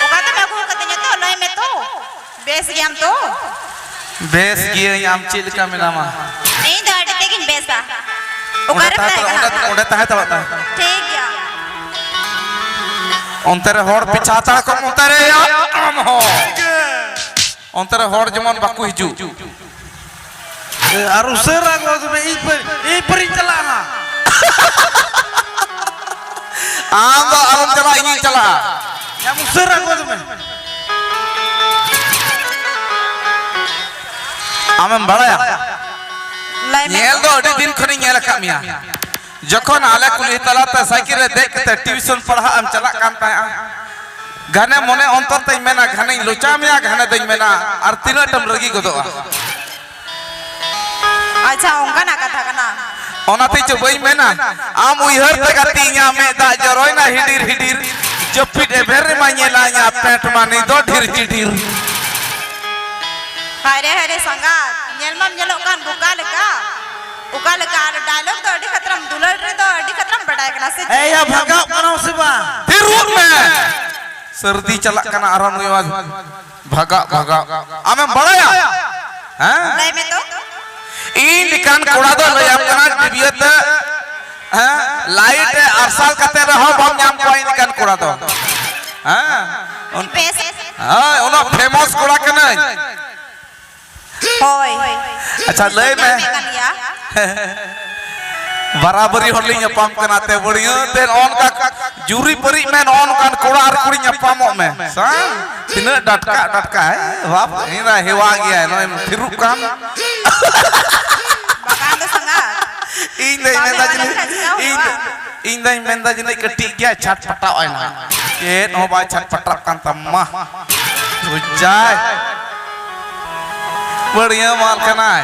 ᱚᱠᱟ ᱛᱮᱢ ᱟᱹᱜᱩ ᱟᱠᱟᱫᱤᱧᱟ ᱛᱚ? ᱞᱟᱹᱭ ᱢᱮ ᱛᱚ᱾ ᱵᱮᱥ ᱜᱮᱭᱟᱢ ᱛᱚ? ᱵᱮᱥ ᱜᱤᱭᱟᱹᱧ, ᱟᱢ ᱪᱮᱫ ᱞᱮᱠᱟ ᱢᱮᱱᱟᱢᱟ? ᱤᱧ ᱫᱚ ᱟᱹᱰᱤ ᱛᱮᱫ ᱜᱤᱧ ᱵᱮᱥᱟ᱾ ᱚᱸᱰᱮ ᱚᱠᱟᱨᱮᱢ ᱛᱟᱦᱮᱸ ᱛᱟᱦᱮᱸ ᱦᱟᱛᱟᱲᱚᱜ, ᱠᱟᱱᱟ? ᱚᱸᱰᱮ, ᱚᱸᱰᱮ ᱛᱟᱦᱮᱸ ᱦᱟᱛᱟᱲᱚᱜ ᱛᱟᱦᱮᱸ᱾ ᱴᱷᱤᱠ ᱜᱮᱭᱟ᱾ ᱚᱱᱛᱮ ᱨᱮ ᱦᱚᱲ ᱯᱤᱪᱷᱟ ᱦᱟᱛᱟᱲ ᱠᱚᱢ, ᱚᱱᱛᱮ ᱨᱮ ᱭᱟ, ᱟᱢ ᱦᱚᱸ᱾ ᱚᱱᱛᱮ ᱨᱮ ᱦᱚᱲ ᱡᱮᱢᱚᱱ ᱵᱟᱠᱚ ᱦᱤᱡᱩᱜ᱾ ᱮ, ᱟᱨ ᱩᱥᱟᱹᱨᱟ ᱜᱚᱫ ᱢᱮ, ᱤᱧ ᱯᱟᱹᱨ-, ᱤᱧ ᱯᱟᱹᱨᱤᱧ ᱪᱟᱞᱟᱜᱼᱟ ᱦᱟᱸᱜ᱾ ᱟᱢ ᱫᱚ ᱟᱞᱚᱢ ᱪᱟᱞᱟᱜᱼᱟ, ᱤᱧᱤᱧ ᱪᱟᱞᱟᱜᱼᱟ᱾ ᱟᱢ ᱩᱥᱟᱹᱨᱟ ᱜᱚᱫ ᱢᱮ᱾ ᱟᱢᱮᱢ ᱵᱟᱲᱟᱭᱟ? ᱞᱟᱹᱭ ᱢᱮ᱾ ᱧᱮᱞ ᱫᱚ ᱟᱹᱰᱤ ᱫᱤᱱ ᱠᱷᱚᱱᱤᱧ ᱧᱮᱞ ᱟᱠᱟᱫ ᱢᱮᱭᱟ᱾ ᱡᱚᱠᱷᱚᱱ ᱟᱞᱮ ᱠᱩᱞᱦᱤ ᱛᱟᱞᱟᱛᱮ ᱥᱟᱭᱠᱮᱞ ᱨᱮ ᱫᱮᱡ ᱠᱟᱛᱮ ᱴᱤᱭᱩᱥᱚᱱ ᱯᱟᱲᱦᱟᱜ ᱮᱢ ᱪᱟᱞᱟᱜ ᱠᱟᱱ ᱛᱟᱦᱮᱸᱜᱼᱟ, ᱜᱷᱟᱱᱮ ᱢᱚᱱᱮ ᱚᱱᱛᱚᱨ ᱛᱮᱧ ᱢᱮᱱᱟ, ᱜᱷᱟᱱᱮᱧ ᱞᱚᱪᱟ ᱢᱮᱭᱟ, ᱜᱷᱟᱱᱮ ᱫᱚᱧ ᱢᱮᱱᱟ, ᱟᱨ ᱛᱤᱱᱟᱹᱜ ᱴᱟᱢ ᱨᱟᱹᱜᱤ ᱜᱚᱫᱚᱜᱼᱟ? ᱟᱪᱪᱷᱟ, ᱚᱱᱠᱟᱱᱟᱜ ᱠᱟᱛᱷᱟ ᱠᱟᱱᱟ᱾ ᱚᱱᱟᱛᱮ ᱪᱚ ᱵᱟᱹᱧ ᱢᱮᱱᱟ, ᱟᱢ ᱩᱭᱦᱟᱹᱨ ᱛᱮ ᱜᱟᱛᱮ ᱤᱧᱟᱹᱜ ᱢᱮᱫ ᱫᱟᱜ ᱡᱚᱨᱚᱭᱱᱟ ᱦᱤᱰᱤᱨ ᱦᱤᱰᱤᱨ, ᱡᱟᱹᱯᱤᱫ ᱮᱵᱷᱮᱱ ᱨᱮᱢᱟ ᱧᱮᱞᱟ ᱤᱧᱟᱹᱜ ᱯᱮᱱᱴ ᱢᱟ ᱱᱤᱛ ᱫᱚ ᱰᱷᱤᱨ ᱪᱤᱰᱤᱨ᱾ ᱦᱟᱭ ᱨᱮ, ᱦᱟᱭ ᱨᱮ ᱥᱟᱸᱜᱟᱛ, ᱧᱮᱞ ᱢᱟᱢ ᱧᱮᱞᱚᱜ ᱠᱟᱱ ᱵᱚᱠᱟ ᱞᱮᱠᱟ᱾ ᱚᱠᱟ ᱞᱮᱠᱟ? ᱟᱨ ᱰᱟᱭᱞᱚᱜ ᱫᱚ ᱟᱹᱰᱤ ᱠᱷᱟᱛᱨᱟᱢ, ᱫᱩᱞᱟᱹᱲ ᱨᱮᱫᱚ ᱟᱹᱰᱤ ᱠᱷᱟᱛᱨᱟᱢ ᱵᱟᱰᱟᱭ ᱠᱟᱱᱟ ᱥᱮ ᱪᱮᱫ? ᱮᱭ ᱭᱟ, ᱵᱷᱟᱜᱟᱣ ᱠᱟᱱᱟᱢ ᱥᱮ ᱵᱟᱝ? ᱛᱤᱨᱩᱵ ᱢᱮ! ᱥᱟᱹᱨᱫᱤ ᱪᱟᱞᱟᱜ ᱠᱟᱱᱟ, ᱟᱨᱦᱚᱸ ᱱᱩᱭ ᱢᱟ ᱵᱷᱟᱜᱟᱜ, ᱵᱷᱟᱜᱟᱜ᱾ ᱟᱢᱮᱢ ᱵᱟᱲᱟᱭᱟ? ᱦᱮᱸ? ᱞᱟᱹᱭ ᱢᱮ ᱛᱚ᱾ ᱤᱧ ᱞᱮᱠᱟᱱ ᱠᱚᱲᱟ ᱫᱚ ᱞᱟᱹᱭᱟᱢ ᱠᱟᱱᱟ, ᱰᱤᱵᱤᱭᱟᱹ ᱛᱮ, ᱦᱮᱸ? ᱞᱟᱭᱤᱴ ᱮ ᱟᱨᱥᱟᱞ ᱠᱟᱛᱮ ᱨᱮᱦᱚᱸ ᱵᱟᱢ ᱧᱟᱢ ᱠᱚᱣᱟ ᱤᱧ ᱞᱮᱠᱟᱱ ᱠᱚᱲᱟ ᱫᱚ᱾ ᱦᱮᱸ? ᱩᱱ-, ᱵᱮᱥ᱾ ᱦᱳᱭ, ᱩᱱᱟᱹᱜ ᱯᱷᱮᱢᱟᱥ ᱠᱚᱲᱟ ᱠᱟᱹᱱᱟᱹᱧ᱾ ᱦᱳᱭ᱾ ᱟᱪᱪᱷᱟ, ᱞᱟᱹᱭ ᱢᱮ᱾ ᱧᱟᱢᱮ ᱠᱟᱱ ᱜᱮᱭᱟ᱾ ᱵᱟᱨᱟᱵᱟᱹᱨᱤ ᱦᱚᱲ ᱞᱤᱧ ᱧᱟᱯᱟᱢ ᱠᱟᱱᱟ, ᱛᱮ ᱵᱟᱹᱲᱤᱭᱟᱹ ᱛᱮ ᱱᱚᱜᱼᱚ ᱱᱚᱝᱠᱟ ᱡᱩᱨᱤ ᱯᱟᱹᱨᱤᱡ ᱢᱮ, ᱱᱚᱜᱼᱚ ᱱᱚᱝᱠᱟᱱ ᱠᱚᱲᱟ ᱟᱨ ᱠᱩᱲᱤ ᱧᱟᱯᱟᱢᱚᱜ ᱢᱮ᱾ ᱥᱟ-, ᱛᱤᱱᱟᱹᱜ ᱰᱟᱴᱠᱟ, ᱰᱟᱴᱠᱟ, ᱦᱮᱸ? ᱵᱟᱯ, ᱤᱧ ᱫᱚ ᱦᱮᱣᱟ ᱜᱮᱭᱟ, ᱱᱚᱜᱼᱚᱭ ᱛᱷᱤᱨᱩᱜ ᱠᱟᱱ᱾ ᱵᱟᱠᱷᱟᱱ ᱫᱚ ᱥᱟᱸᱜᱟᱛ᱾ ᱤᱧ ᱫᱚᱧ ᱵᱟᱢ ᱢᱮᱱᱫᱟ ᱦᱮᱣᱟ ᱡᱟᱹᱱᱤᱡ, ᱞᱮᱱᱠᱷᱟᱱ ᱪᱤᱠᱟ ᱤᱧ ᱦᱩᱭᱩᱜᱼᱟ? ᱫᱚ, ᱤᱧ ᱫᱚᱧ ᱢᱮᱱᱫᱟ ᱡᱟᱹᱱᱤᱡ ᱠᱟᱹᱴᱤᱡ ᱜᱮᱭᱟ, ᱪᱷᱟᱴᱯᱟᱴᱟᱜ ᱟᱭ ᱱᱟᱦᱟᱜ᱾ ᱪᱮᱫ ᱦᱚᱸ ᱵᱟᱭ ᱪᱷᱟᱴᱯᱟᱴᱟᱜ ᱠᱟᱱ ᱛᱟᱢᱟ᱾ ᱵᱩᱡᱟᱭ᱾ ᱵᱟᱹᱲᱤᱭᱟᱹ ᱢᱟᱞ ᱠᱟᱱᱟᱭ᱾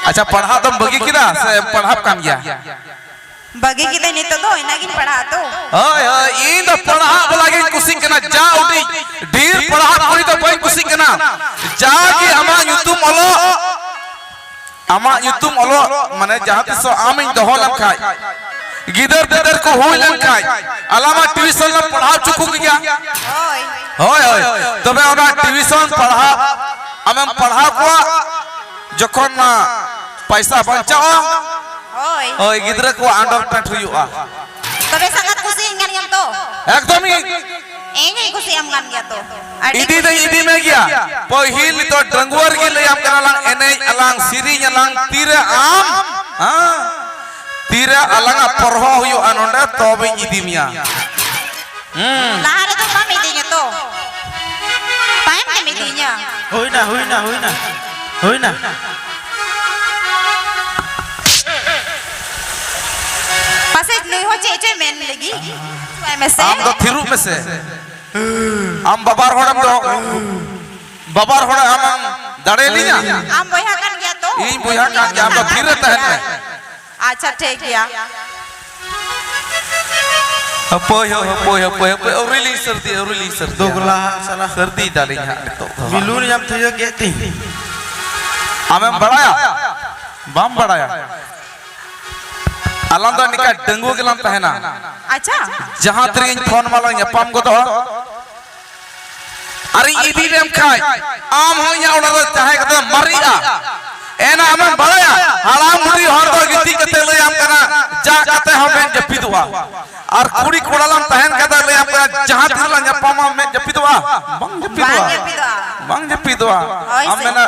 ᱟᱪᱪᱷᱟ, ᱯᱟᱲᱦᱟᱜ ᱫᱚᱢ ᱵᱟᱹᱜᱤ ᱠᱮᱫᱟ ᱥᱮ ᱯᱟᱲᱦᱟᱜ ᱠᱟᱱ ᱜᱮᱭᱟ? ᱵᱟᱹᱜᱤ ᱠᱤᱫᱟᱹᱧ, ᱱᱤᱛᱚᱜ ᱫᱚ ᱤᱱᱟᱹᱜᱤᱧ ᱯᱟᱲᱦᱟᱜᱼᱟ ᱛᱚ᱾ ᱦᱳᱭ ᱦᱳᱭ, ᱤᱧ ᱫᱚ ᱯᱟᱲᱦᱟᱜ ᱵᱟᱞᱟ ᱜᱤᱧ ᱠᱩᱥᱤᱜ ᱠᱟᱱᱟ᱾ ᱡᱟ ᱩᱰᱤᱡ ᱰᱷᱮᱨ ᱯᱟᱲᱦᱟᱜ ᱠᱩᱲᱤ ᱫᱚ ᱵᱟᱹᱧ ᱠᱩᱥᱤᱜ ᱠᱟᱱᱟ᱾ ᱡᱟᱜᱮ ᱟᱢᱟᱜ ᱧᱩᱛᱩᱢ ᱚᱞᱚᱜ, ᱟᱢᱟᱜ ᱧᱩᱛᱩᱢ ᱚᱞᱚᱜ, ᱢᱟᱱᱮ ᱡᱟᱦᱟᱸ ᱛᱤᱥᱚᱜ ᱟᱢᱤᱧ ᱫᱚᱦᱚ ᱞᱮᱱᱠᱷᱟᱡ, ᱜᱤᱫᱟᱹᱨ ᱯᱤᱫᱟᱹᱨ ᱠᱚ ᱦᱩᱭ ᱞᱮᱱᱠᱷᱟᱡ, ᱟᱞᱟᱢᱟ ᱴᱤᱭᱩᱥᱚᱱ ᱞᱮ ᱯᱟᱲᱦᱟᱣ ᱦᱚᱪᱚ ᱠᱚ ᱜᱮᱭᱟ᱾ ᱦᱳᱭ᱾ ᱦᱳᱭ ᱦᱳᱭ, ᱛᱚᱵᱮ ᱚᱱᱟ ᱴᱤᱭᱩᱥᱚᱱ ᱯᱟᱲᱦᱟᱣ ᱟᱢᱮᱢ ᱯᱟᱲᱦᱟᱣ ᱠᱚᱣᱟ, ᱡᱚᱠᱷᱚᱱ ᱯᱟᱭᱥᱟ ᱵᱟᱧᱪᱟᱜᱼᱟ, ᱦᱳᱭ᱾ ᱦᱳᱭ, ᱜᱤᱫᱽᱨᱟᱹ ᱠᱚᱣᱟᱜ underpant ᱦᱩᱭᱩᱜᱼᱟ᱾ ᱛᱚᱵᱮ ᱥᱟᱸᱜᱟᱛ ᱠᱩᱥᱤᱭᱟᱹᱧ ᱠᱟᱱ ᱜᱮᱭᱟᱢ ᱛᱚ? ᱮᱠᱫᱚᱢ ᱜᱮ᱾ ᱤᱧ ᱦᱚᱧ ᱠᱩᱥᱤᱭᱟᱢ ᱠᱟᱱ ᱜᱮᱭᱟ ᱛᱚ᱾ ᱟᱹᱰᱤ ᱤᱫᱤ ᱫᱚᱧ ᱤᱫᱤ ᱢᱮ ᱜᱮᱭᱟ᱾ ᱯᱟᱹᱦᱤᱞ ᱱᱤᱛᱚᱜ ᱰᱟᱺᱜᱩᱣᱟᱹ ᱨᱮᱜᱮ ᱞᱟᱹᱭᱟᱢ ᱠᱟᱱᱟ ᱞᱟᱝ, ᱮᱱᱮᱡ ᱟᱞᱟᱝ, ᱥᱮᱨᱮᱧ ᱟᱞᱟᱝ, ᱛᱤᱨᱮ ᱟᱢ, ᱦᱮᱸ, ᱛᱤᱨᱮ ᱟᱞᱟᱝᱟᱜ ᱯᱚᱨᱦᱚ ᱦᱩᱭᱩᱜᱼᱟ ᱱᱚᱰᱮ, ᱛᱚᱵᱮᱧ ᱤᱫᱤ ᱢᱮᱭᱟ᱾ ᱦᱩᱸ᱾ ᱞᱟᱦᱟ ᱨᱮᱫᱚ ᱵᱟᱢ ᱤᱫᱤᱧᱟ ᱛᱚ? ᱛᱟᱭᱚᱢ ᱛᱮᱢ ᱤᱫᱤᱧᱟ᱾ ᱦᱩᱭᱱᱟ, ᱦᱩᱭᱱᱟ, ᱦᱩᱭᱱᱟ, ᱦᱩᱭᱱᱟ᱾ ᱯᱟᱥᱮᱡ ᱱᱩᱭ ᱦᱚᱸ ᱪᱮᱫ ᱪᱚᱭ ᱢᱮᱱ ᱞᱟᱹᱜᱤᱫ᱾ ᱪᱟᱵᱟᱭ ᱢᱮᱥᱮ᱾ ᱟᱢ ᱫᱚ ᱛᱷᱤᱨᱚᱜ ᱢᱮᱥᱮ᱾ ᱟᱢ ᱵᱟᱵᱟᱨ ᱦᱚᱲᱮᱢ ᱫᱚ, ᱵᱟᱵᱟᱨ ᱦᱚᱲ ᱟᱢᱮᱢ ᱫᱟᱲᱮ ᱞᱤᱧᱟ? ᱟᱢ ᱵᱚᱭᱦᱟ ᱠᱟᱱ ᱜᱮᱭᱟ ᱛᱚ? ᱤᱧ ᱵᱚᱭᱦᱟ ᱠᱟᱱ ᱜᱮᱭᱟ, ᱟᱢ ᱫᱚ ᱛᱷᱤᱨ ᱨᱮ ᱛᱟᱦᱮᱱ ᱢᱮ᱾ ᱟᱪᱪᱷᱟ, ᱴᱷᱤᱠ ᱜᱮᱭᱟ᱾ ᱦᱟᱯᱳᱭ ᱦᱳ, ᱦᱟᱯᱳᱭ, ᱦᱟᱯᱳᱭ, ᱦᱟᱯᱳᱭ, ᱟᱹᱣᱨᱤ ᱞᱤᱧ ᱥᱟᱹᱨᱫᱤ, ᱟᱹᱣᱨᱤ ᱞᱤᱧ ᱥᱟᱹᱨᱫᱤ᱾ ᱫᱳᱜᱞᱟ ᱦᱟᱸᱜ ᱥᱟᱞᱟ᱾ ᱥᱟᱹᱨᱫᱤ ᱫᱟᱞᱤᱧ ᱦᱟᱸᱜ ᱱᱤᱛᱚᱜ ᱫᱚ᱾ ᱵᱤᱞᱩᱱ ᱧᱟᱢ ᱛᱷᱤᱭᱟᱹ ᱠᱮᱫ ᱛᱤᱧ᱾ ᱟᱢᱮᱢ ᱵᱟᱲᱟᱭᱟ? ᱵᱟᱢ ᱵᱟᱲᱟᱭᱟ? ᱟᱞᱟᱝ ᱫᱚ ᱱᱤᱝᱠᱟ ᱰᱟᱺᱜᱩᱣᱟᱹ ᱜᱮᱞᱟᱝ ᱛᱟᱦᱮᱱᱟ᱾ ᱟᱪᱪᱷᱟ᱾ ᱡᱟᱦᱟᱸ ᱛᱤᱨᱮᱧ ᱯᱷᱳᱱ ᱢᱟᱞᱟᱝ ᱧᱟᱯᱟᱢ ᱜᱚᱫᱚᱜᱼᱟ᱾ ᱟᱨᱤᱧ ᱤᱫᱤ ᱞᱮᱢ ᱠᱷᱟᱡ, ᱟᱢ ᱦᱚᱸ ᱤᱧᱟᱹᱜ ᱚᱲᱟᱜ ᱨᱮ ᱛᱟᱦᱮᱸ ᱠᱟᱛᱮ ᱢᱟᱨᱤᱜᱼᱟ᱾ ᱮᱱᱟ ᱟᱢᱮᱢ ᱵᱟᱲᱟᱭᱟ, ᱦᱟᱲᱟᱢ ᱵᱩᱰᱷᱤ ᱦᱚᱲ ᱫᱚ ᱜᱤᱛᱤᱡ ᱠᱟᱛᱮ ᱞᱟᱹᱭᱟᱢ ᱠᱟᱱᱟ, ᱡᱟᱜ ᱠᱟᱛᱮ ᱦᱚᱸ ᱢᱮᱫ ᱡᱟᱹᱯᱤᱫᱚᱜᱼᱟ᱾ ᱟᱨ ᱠᱩᱲᱤ ᱠᱚᱲᱟ ᱞᱟᱝ ᱛᱟᱦᱮᱱ ᱠᱷᱟᱡ ᱫᱚ ᱞᱟᱹᱭᱟᱢ ᱠᱟᱱᱟ, ᱡᱟᱦᱟᱸ ᱛᱤᱨᱮ ᱞᱟᱝ ᱧᱟᱯᱟᱢᱟ, ᱢᱮᱫ ᱡᱟᱹᱯᱤᱫᱚᱜᱼᱟ? ᱵᱟᱝ ᱡᱟᱹᱯᱤᱫᱚᱜᱼᱟ᱾ ᱵᱟᱝ ᱡᱟᱹᱯᱤᱫᱚᱜᱼᱟ᱾ ᱵᱟᱝ ᱡᱟᱹᱯᱤᱫᱚᱜᱼᱟ᱾ ᱦᱳᱭ ᱟᱢ ᱥᱮ᱾ ᱢᱮᱱᱟ,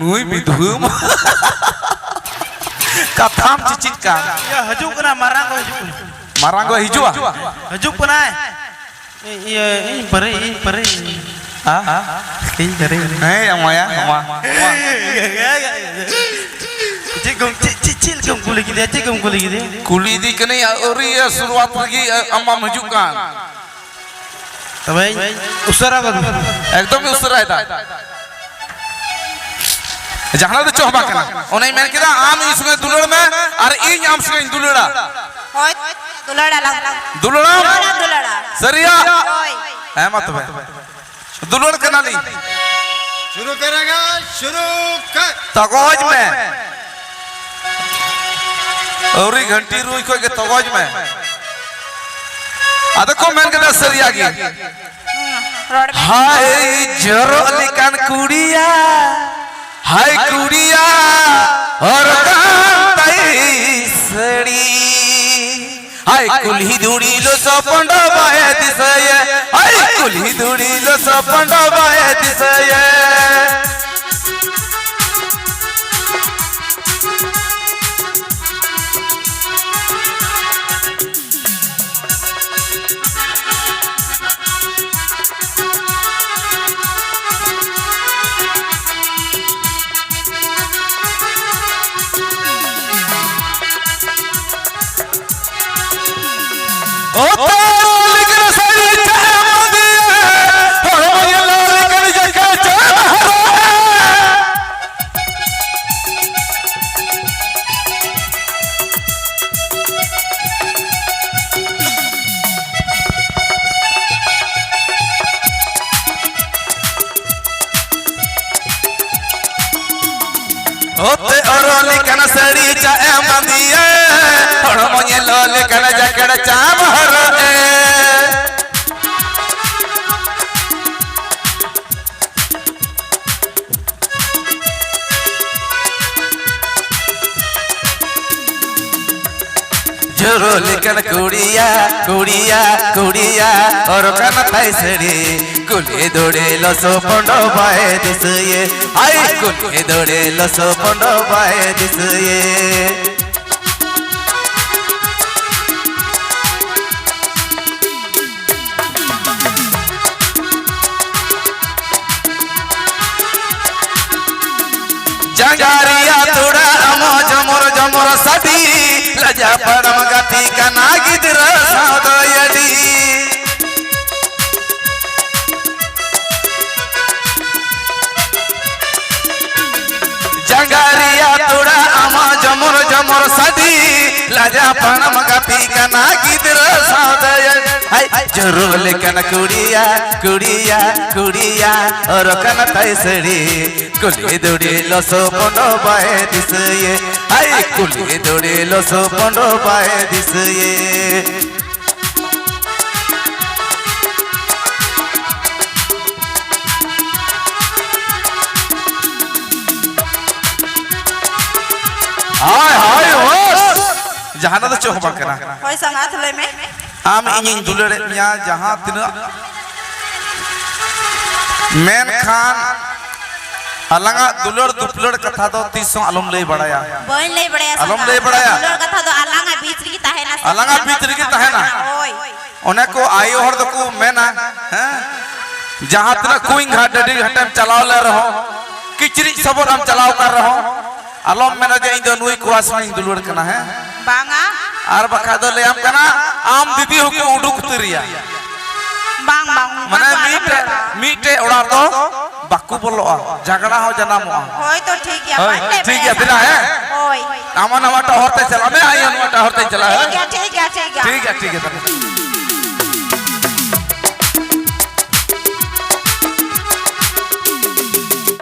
ᱱᱩᱭ ᱵᱤᱫᱷᱩᱣᱟᱹ ᱢᱟ᱾ ᱠᱟᱛᱷᱟᱢ ᱪᱮᱪᱮᱫ ᱠᱟᱱ᱾ ᱤᱭᱟᱹ ᱦᱤᱡᱩᱜ ᱠᱟᱱᱟ, ᱢᱟᱨᱟᱝ ᱠᱚ ᱦᱤᱡᱩᱜ ᱠᱟᱱᱟ᱾ ᱢᱟᱨᱟᱝ ᱜᱚ ᱦᱤᱡᱩᱜᱼᱟ? ᱦᱤᱡᱩᱜ ᱠᱟᱱᱟᱭ᱾ ᱤᱭᱟᱹ, ᱤᱧ ᱯᱟᱹᱨᱤ, ᱤᱧ ᱯᱟᱹᱨᱤ᱾ ᱦᱟ? ᱤᱧ ᱯᱟᱹᱨᱤ᱾ ᱦᱮᱸ, ᱮᱢᱟᱭᱟ, ᱮᱢᱟ᱾ ᱪᱮᱫ ᱠᱚᱢ, ᱪᱮᱫ, ᱪᱮᱫ, ᱪᱮᱫ ᱞᱮᱠᱟᱢ ᱠᱩᱞᱤ ᱠᱮᱫᱮᱭᱟ? ᱪᱮᱫ ᱠᱚᱢ ᱠᱩᱞᱤ ᱠᱮᱫᱮᱭᱟ? ᱠᱩᱞᱤ ᱤᱫᱤ ᱠᱟᱹᱱᱟᱹᱧ, ᱟᱹᱣᱨᱤ ᱥᱩᱨᱩᱣᱟᱛ ᱨᱮᱜᱮ ᱟᱢ ᱢᱟᱢ ᱦᱤᱡᱩᱜ ᱠᱟᱱ᱾ ᱛᱚᱵᱮ ᱤᱧ ᱩᱥᱟᱹᱨᱟ ᱜᱚᱫ᱾ ᱮᱠᱫᱚᱢ ᱜᱮ ᱩᱥᱟᱹᱨᱟᱭ ᱫᱟ᱾ ᱡᱟᱦᱟᱱᱟᱜ ᱫᱚ ᱪᱚᱦ ᱵᱟᱝ ᱠᱟᱱᱟ᱾ ᱚᱱᱮᱧ ᱢᱮᱱ ᱠᱮᱫᱟ, ᱟᱢ ᱤᱧ ᱥᱚᱸᱜᱮ ᱫᱩᱞᱟᱹᱲ ᱢᱮ ᱟᱨ ᱤᱧ ᱟᱢ ᱥᱚᱸᱜᱮᱧ ᱫᱩᱞᱟᱹᱲᱟ᱾ ᱫᱩᱞᱟᱹᱲᱟ ᱞᱟᱝ᱾ ᱫᱩᱞᱟᱹᱲᱟ? ᱫᱩᱞᱟᱹᱲᱟ, ᱫᱩᱞᱟᱹᱲᱟ᱾ ᱥᱟᱹᱨᱤᱭᱟ? ᱦᱳᱭ᱾ ᱦᱮᱸ, ᱢᱟ ᱛᱚᱵᱮ᱾ ᱫᱩᱞᱟᱹᱲ ᱠᱟᱱᱟᱞᱤᱧ᱾ शुरू करेगा, शुरू कर। ᱛᱚᱜᱚᱡ ᱢᱮ᱾ ᱟᱹᱣᱨᱤ ᱜᱷᱟᱱᱴᱤ ᱨᱩᱭ ᱠᱷᱚᱡ ᱜᱮ ᱛᱚᱜᱚᱡ ᱢᱮ᱾ ᱟᱫᱚ ᱠᱚ ᱢᱮᱱ ᱠᱮᱫᱟ ᱥᱟᱹᱨᱤᱭᱟ ᱜᱮ᱾ ᱨᱚᱲ ᱢᱮ᱾ ᱦᱟᱭ ᱡᱚᱨᱚᱜ ᱞᱮᱠᱟᱱ ᱠᱩᱲᱤᱭᱟ, ᱦᱟᱭ ᱠᱩᱲᱤᱭᱟ, ᱦᱚᱨᱚᱜᱟᱱ ᱛᱟᱭ ᱥᱟᱹᱲᱤ᱾ ᱦᱟᱭ ᱠᱩᱞᱦᱤ ᱫᱷᱩᱲᱤ ᱞᱚᱥᱚᱫ ᱯᱚᱸᱰᱚ ᱵᱟᱭ ᱫᱤᱥᱟᱹᱭᱮ, ᱦᱟᱭ ᱠᱩᱞᱦᱤ ᱫᱷᱩᱲᱤ ᱞᱚᱥᱚᱫ ᱯᱚᱸᱰᱚ ᱵᱟᱭ ᱫᱤᱥᱟᱹᱭᱮ᱾ ᱚᱛᱮ ᱚᱨᱚ ᱞᱮᱠᱟᱱ ᱥᱟᱹᱲᱤ ᱪᱟᱜ ᱮᱢ ᱵᱟᱸᱫᱮᱭᱟ, ᱦᱚᱲᱢᱚ ᱧᱮᱞᱚᱜ ᱞᱮᱠᱟᱱ ᱡᱟᱠᱮᱴ ᱪᱟᱢ ᱦᱚᱨᱚᱜ ᱮ᱾ ᱡᱚᱨᱚ ᱞᱮᱠᱟᱱ ᱠᱩᱲᱤᱭᱟ, ᱠᱩᱲᱤᱭᱟ, ᱠᱩᱲᱤᱭᱟ, ᱦᱚᱨᱚᱜᱟᱱ ᱛᱟᱭ ᱥᱟᱹᱲᱤ, ᱠᱩᱞᱦᱤ ᱫᱷᱩᱲᱤ ᱞᱚᱥᱚᱫ ᱯᱚᱸᱰᱚ ᱵᱟᱭ ᱫᱤᱥᱟᱹᱭᱮ, ᱦᱟᱭ ᱠᱩᱞᱦᱤ ᱫᱷᱩᱲᱤ ᱞᱚᱥᱚᱫ ᱯᱚᱸᱰᱚ ᱵᱟᱭ ᱫᱤᱥᱟᱹᱭᱮ᱾ ᱡᱟᱸᱜᱟ ᱨᱮᱭᱟᱜ ᱛᱚᱲᱟ ᱟᱢ ᱡᱚᱢᱚᱨ ᱡᱚᱢᱚᱨ ᱥᱟᱰᱤ, ᱞᱟᱡᱟ ᱯᱟᱲᱟᱢ ᱜᱟᱛᱮ ᱠᱟᱱᱟ ᱜᱤᱫᱽᱨᱟᱹ ᱥᱟᱶ ᱫᱚ ᱟᱹᱰᱤ᱾ ᱡᱟᱸᱜᱟ ᱨᱮᱭᱟᱜ ᱛᱚᱲᱟ ᱟᱢ ᱡᱚᱢᱚᱨ ᱡᱚᱢᱚᱨ ᱥᱟᱰᱤ, ᱞᱟᱡᱟ ᱯᱟᱲᱟᱢ ᱜᱟᱛᱮ ᱡᱚᱨᱚ ᱞᱮᱠᱟᱱ ᱠᱩᱲᱤᱭᱟ, ᱠᱩᱲᱤᱭᱟ, ᱠᱩᱲᱤᱭᱟ, ᱦᱚᱨᱚᱜ ᱠᱟᱱᱟ ᱛᱟᱭ ᱥᱟᱹᱲᱤ᱾ ᱠᱩᱞᱦᱤ ᱫᱷᱩᱲᱤ ᱞᱚᱥᱚᱫ ᱯᱚᱸᱰᱚ ᱵᱟᱭ ᱫᱤᱥᱟᱹᱭᱮ᱾ ᱟᱭ ᱠᱩᱞᱦᱤ ᱫᱷᱩᱲᱤ ᱞᱚᱥᱚᱫ ᱯᱚᱸᱰᱚ ᱵᱟᱭ ᱫᱤᱥᱟᱹᱭᱮ᱾ ᱦᱳᱭ, ᱦᱳᱭ, ᱦᱳᱭ᱾ ᱡᱟᱦᱟᱱᱟᱜ ᱫᱚ ᱪᱮᱫ ᱦᱚᱸ ᱵᱟᱝ ᱠᱟᱱᱟ᱾ ᱦᱳᱭ, ᱥᱟᱸᱜᱟᱛ, ᱞᱟᱹᱭ ᱢᱮ᱾ ᱟᱢ ᱤᱧᱤᱧ ᱫᱩᱞᱟᱹᱲᱮᱫ ᱢᱮᱭᱟ ᱡᱟᱦᱟᱸ ᱛᱤᱱᱟᱹᱜ, ᱢᱮᱱᱠᱷᱟᱱ ᱟᱞᱟᱝᱟᱜ ᱫᱩᱞᱟᱹᱲ ᱫᱩᱯᱞᱟᱹᱲ ᱠᱟᱛᱷᱟ ᱫᱚ ᱛᱤᱥ ᱦᱚᱸ ᱟᱞᱚᱢ ᱞᱟᱹᱭ ᱵᱟᱲᱟᱭᱟ᱾ ᱵᱟᱹᱧ ᱞᱟᱹᱭ ᱵᱟᱲᱟᱭᱟ, ᱟᱞᱚᱢ ᱥᱟᱸᱜᱟᱛ᱾ ᱞᱟᱹᱭ ᱵᱟᱲᱟᱭᱟ᱾ ᱫᱩᱞᱟᱹᱲ ᱠᱟᱛᱷᱟ ᱫᱚ ᱟᱞᱟᱝᱟᱜ ᱵᱤᱪ ᱨᱮᱜᱮ ᱛᱟᱦᱮᱱᱟ, ᱥᱟᱸᱜᱟᱛ᱾ ᱟᱞᱟᱝᱟᱜ ᱵᱤᱪ ᱨᱮᱜᱮ ᱛᱟᱦᱮᱱᱟ᱾ ᱦᱳᱭ᱾ ᱚᱱᱮ ᱠᱚ ᱟᱭᱳ ᱦᱚᱲ ᱫᱚᱠᱚ ᱢᱮᱱᱟ, ᱦᱮᱸ, ᱡᱟᱦᱟᱸ ᱛᱤᱱᱟᱹᱜ ᱠᱩᱧ ᱜᱷᱟᱴ ᱰᱟᱹᱰᱤ ᱜᱷᱟᱴᱮᱢ ᱪᱟᱞᱟᱣ ᱞᱮᱱ ᱨᱮᱦᱚᱸ, ᱠᱤᱪᱨᱤᱡ ᱥᱚᱵᱚᱫ ᱮᱢ ᱪᱟᱞᱟᱣ ᱠᱟᱱ ᱨᱮᱦᱚᱸ, ᱟᱞᱚᱢ ᱢᱮᱱᱟ ᱡᱮ ᱤᱧ ᱫᱚ ᱱᱩᱭ ᱠᱚᱲᱟ ᱥᱟᱶ ᱤᱧ ᱫᱩᱞᱟᱹᱲ ᱠᱟᱱᱟ, ᱦᱮᱸ? ᱵᱟᱝᱟ᱾ ᱟᱨ ᱵᱟᱠᱷᱟᱡ ᱫᱚ ᱞᱟᱹᱭᱟᱢ ᱠᱟᱱᱟ, ᱟᱢ ᱫᱤᱫᱤ ᱦᱚᱸᱠᱚ ᱩᱰᱩᱠ ᱩᱛᱟᱹᱨᱮᱭᱟ᱾ ᱵᱟᱝ, ᱵᱟᱝ, ᱚᱱᱠᱟ ᱢᱟᱱᱮ ᱫᱚ ᱟᱞᱚᱢ ᱢᱤᱫᱴᱮᱡ, ᱨᱚᱲᱟ᱾ ᱢᱤᱫᱴᱮᱡ ᱚᱲᱟᱜ ᱨᱮᱫᱚ ᱵᱟᱠᱚ ᱵᱚᱞᱚᱜᱼᱟ, ᱡᱷᱟᱜᱽᱲᱟ ᱦᱚᱸ ᱡᱟᱱᱟᱢᱚᱜᱼᱟ᱾ ᱦᱳᱭ ᱛᱚ, ᱴᱷᱤᱠ ᱜᱮᱭᱟ, ᱦᱳᱭ, ᱵᱟᱹᱧ ᱞᱟᱹᱭ ᱴᱷᱤᱠ ᱜᱮᱭᱟ, ᱵᱟᱲᱟᱭᱟ᱾ ᱛᱤᱱᱟᱹᱜ, ᱦᱮᱸ? ᱦᱳᱭ᱾ ᱟᱢ ᱦᱚᱸ ᱱᱟᱣᱟᱴᱟᱜ ᱦᱚᱨ ᱛᱮ ᱪᱟᱞᱟᱜ ᱢᱮ, ᱟᱭ ᱦᱚᱸ ᱱᱟᱣᱟᱴᱟᱜ ᱦᱚᱨ ᱛᱮ ᱪᱟᱞᱟᱜᱼᱟ, ᱴᱷᱤᱠ ᱦᱮᱸ? ᱜᱮᱭᱟ, ᱴᱷᱤᱠ ᱜᱮᱭᱟ, ᱴᱷᱤᱠ ᱜᱮᱭᱟ᱾ ᱴᱷᱤᱠ ᱜᱮᱭᱟ, ᱴᱷᱤᱠ ᱜᱮᱭᱟ, ᱛᱟᱦᱞᱮ᱾